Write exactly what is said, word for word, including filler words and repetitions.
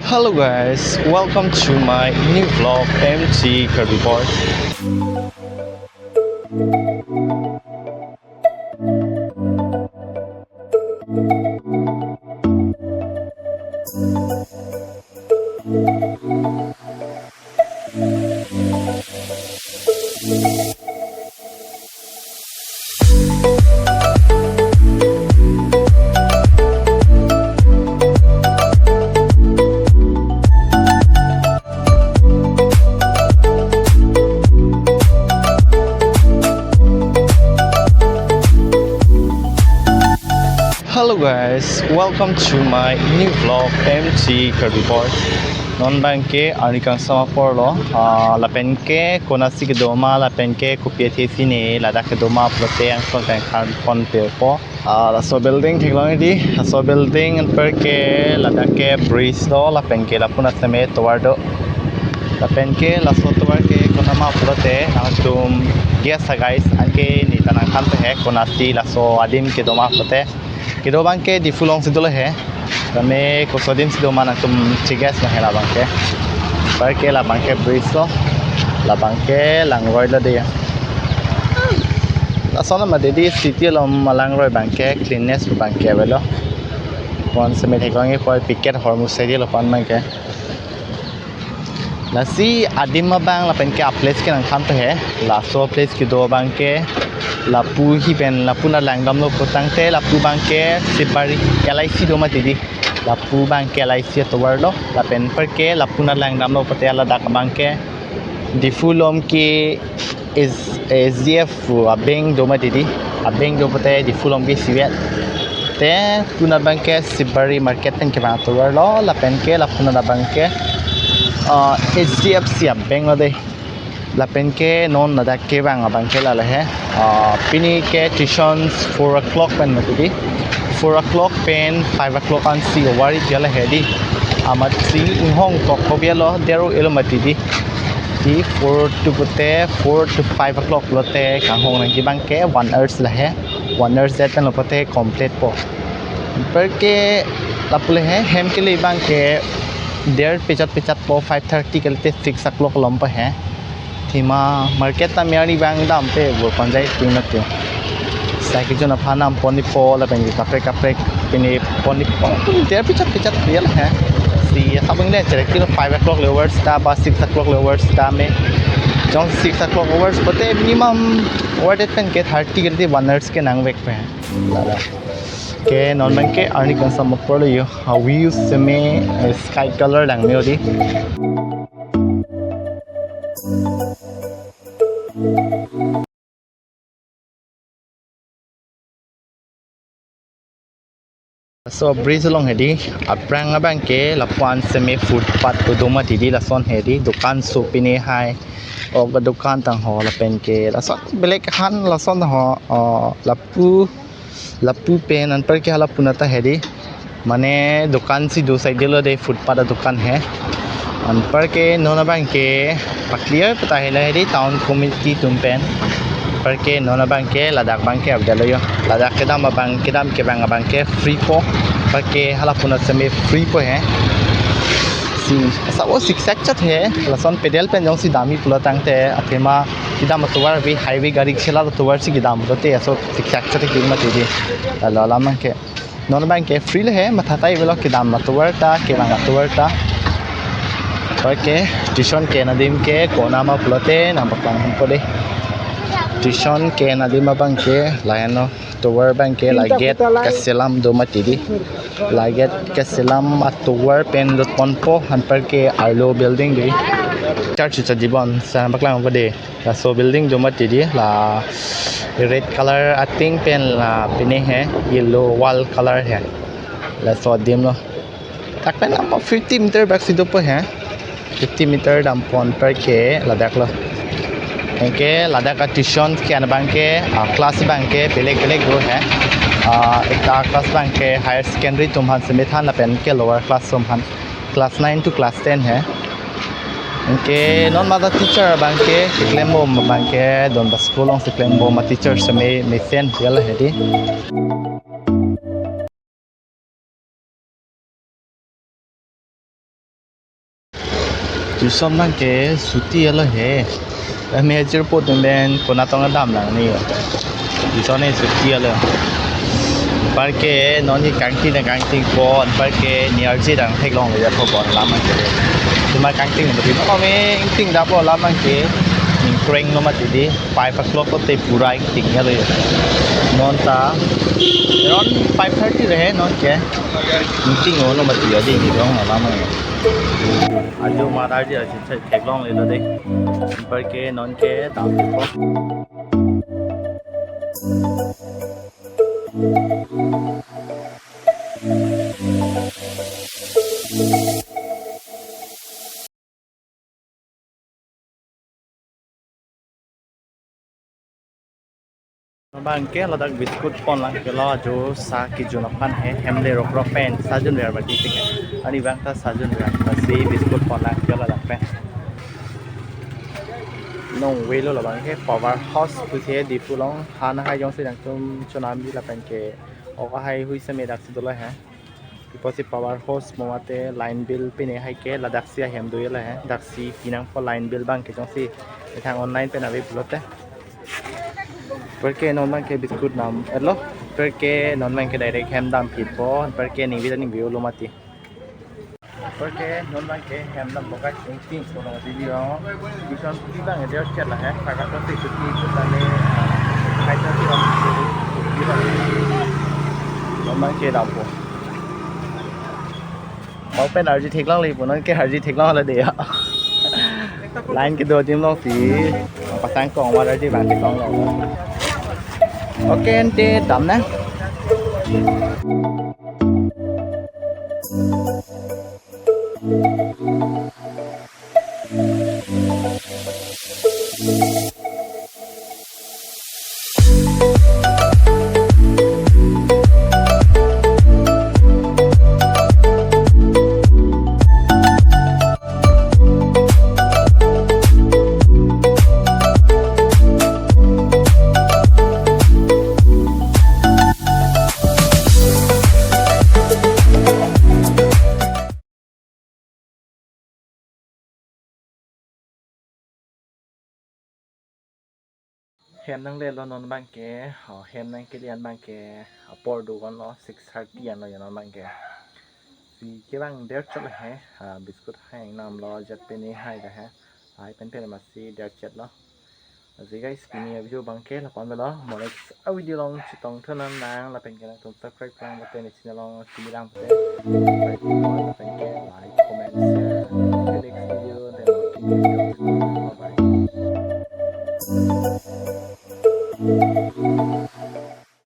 Hello guys, welcome to my new vlog, M T Karbi Boy. Hello guys, welcome to my new vlog, M T Karbi Boy. Non abangke arni kangsam apor lo, ah, lapen ke konatsi kedo ma, lapen ke kopi athe si ne ladak kedo ma pulote angton pen than ponpe po. Ah, laso building theklong hedi, laso building anparke ladak ke bridge lo, lapen ke lapu-an seme tovar do. Lapen ke laso tovar ke konat ma pulote nangtum guess tha guys, anke ne ta nangthanpo he konatsi laso adim kedo ma pulote. Kedo abangke Diphu along si dolo he. Tame koso adim si do ma nangtum che-guess nang he labangke. Anparke labangke bridge lo. Labangke langroi lo dei. Lason mati dei, city along alangroi abangke cleanness abangke avelo. Pon seme theklong-e poi, piket hormu sai dei lo pon abangke. Lasi adim abang lapen ke a-place ke nangthanpo he. Laso place kedo abangke lapu hi pen lapu-an langdamlo putangte lapu abangke Sibari L I C do mati dei. Lapu abangke L I C atovar lo, lapen anparke lapu-an langdamlo pute ladak abangke Diphu along ke S-, S D F a-bank do mati dei, a-bank do pute Diphu along ke isivet. Te konat abangke Sibari market pen kevang atovar lo, lapen ke lapu-an abangke, ah, H D F C a-bank lo dei. Lapen ke non ladak kevang abangke lalo he. Ah, pini ke tuition four o'clock pen mati dei. Four o'clock pen five o'clock ansi owari jala he dei. Amatsi inghong kok ko bialo dero elo mati dei. Dei four to pute four to five o'clock lote kanghong nangji abangke one hours la he. One hours det pen lo pute complete po. Anparke lapu le he, hem kele abangke der pejat pejat po, five thirty kele te six o'clock lompo he. Athema market ta miyari abang dampe bo panjai tingna tu. Sai kejun aphan damponji po lapen ke kaprek kaprek pini ponji po. Der pejat pejat real he. Si sabang le chere kilo five o'clock le owars ta ba six o'clock le owars ta me. Jong six o'clock owars pute minimum over det pen ke thirty kele te one hours ke nangvekpo he. Lala. Ke non abangke arni kangsam apor lo yo. A-view seme, eh, sky color lang me odi. So bridge along hedi, aphrang abangke lapu-an seme footpath kedo mati dei, lason hedi, dukan so pine hai, ok dukan tang ho lapen ke, lason belek han lason ho, oh, lapu, lapu pen anparke hala pu-an ta hedi, mane dukan si do sai dei lo dei, footpath adukan he. Anparke non abangke pa-clear peta hela hedi town committee atum pen. Anparke non abangke ladak abangke avelo yo. Ladak kedam abang kedam kevang abangke free po. Anparke hala pu-an seme free po he. Si, sa o siksak chat he. Lason pedal pen jongsi damji pulo tangte athema kedam atovar ave, highway gari chela atovar si kedam lote aso siksak chat ke mati dei. Lalo alam abangke. Non abangke free le he, matha tai avelo kedam atovar ta, kevang atovar ta. Anparke tuition ke-en adim ke konat ma pulote nangpaklang ponpo dei. Tuition ke-en adim abangke lahenlo, atovar abangke la gate kaselam do mati dei. La gate kaselam atovar pen lut ponpo, anparke arlo building dei. Church church jibon sa nangpaklang ponpo dei. Laso building do mati dei, la red color ating pen la pine he, yellow wall color he. Laso adim lo. Dak pen apa fifty meter bak si dopo he. Fifty meter dampon anparke ladak lo. Anke ladak a-tuition ke-en abangke, a-class abangke belek belek do he. Ah, ekta class abangke higher secondary atum aphan seme than lapen ke lower class atum aphan. Class nine to class ten he. Anke non mata teacher abangke keklembom abangke Don Bosco alongsi klembom a-teacher seme mesen yala hedi. Tuson abangke chuti alo he. Kami hajir po tum ben konatong adam lang ni. Tuson ne chuti alo. Anparke non ke kangting na kangting po, anparke ni arje dang theklongle po lam abangke. Cuma kangting mati, kami ingting daplo lam abangke. Ning kreng lo mati di. Five o'clock kote pura ingting alo. Non ta around five thirty rehe non ke. Ingting lo mati adi di dong lam abangke. Ajo matar ji aji chai theklongle lo de. Anparke non ke dam po. Abangke ladak biscuit ponlang ke lo, ajo sa kejun aphan he, hem le rokrok pen sa junver mati ting he. Ani abang ta sa junver, lasi biscuit ponlang ke ladak pen. Nong velo labangke power house pusi he Diphu along han hai jongsi nangtum chonam bi lapen ke ok hai hui seme dak si dolo he. Ipo si power house mo mate line bill pine hai ke ladak si ahem do ela he. Dak si pinangpo line bill abangke jongsi ithang online pen ave pulote. Anparke non abangke biscuit nam elo. Anparke non abangke direct hem dam phit po. Anparke ning vida ning velo mati. Anparke non abangke hem dam po guys, ingting kono di di ong. Tuson abang dia chat la he. Kaka to si chuti chuti le. Kaisa si ram chuti. Non abangke dam po. Open arje theklongle po, non ke arje theklongle de ya. Line kedo adim along si pasang kong war arje abang theklongle. Okay, ante dam na. Hem nanglelo non abangke, o, hem nangkele an abangke, apor do-an lo, six thirty an lo ya non abangke. Si kevang der chot he, a, biscuit hai nam lo, jet pine hai ta he, ai pen pen masi der chot lo. Lasi guys, pini avideo abangke lapu-an lo, mo next avideo along chetong thunang nang, lapen ke nangtum subscribe lang, lapen channel along si lang pute, subscribe lang, lapen ke like, comment, share. See you next video, then bye bye.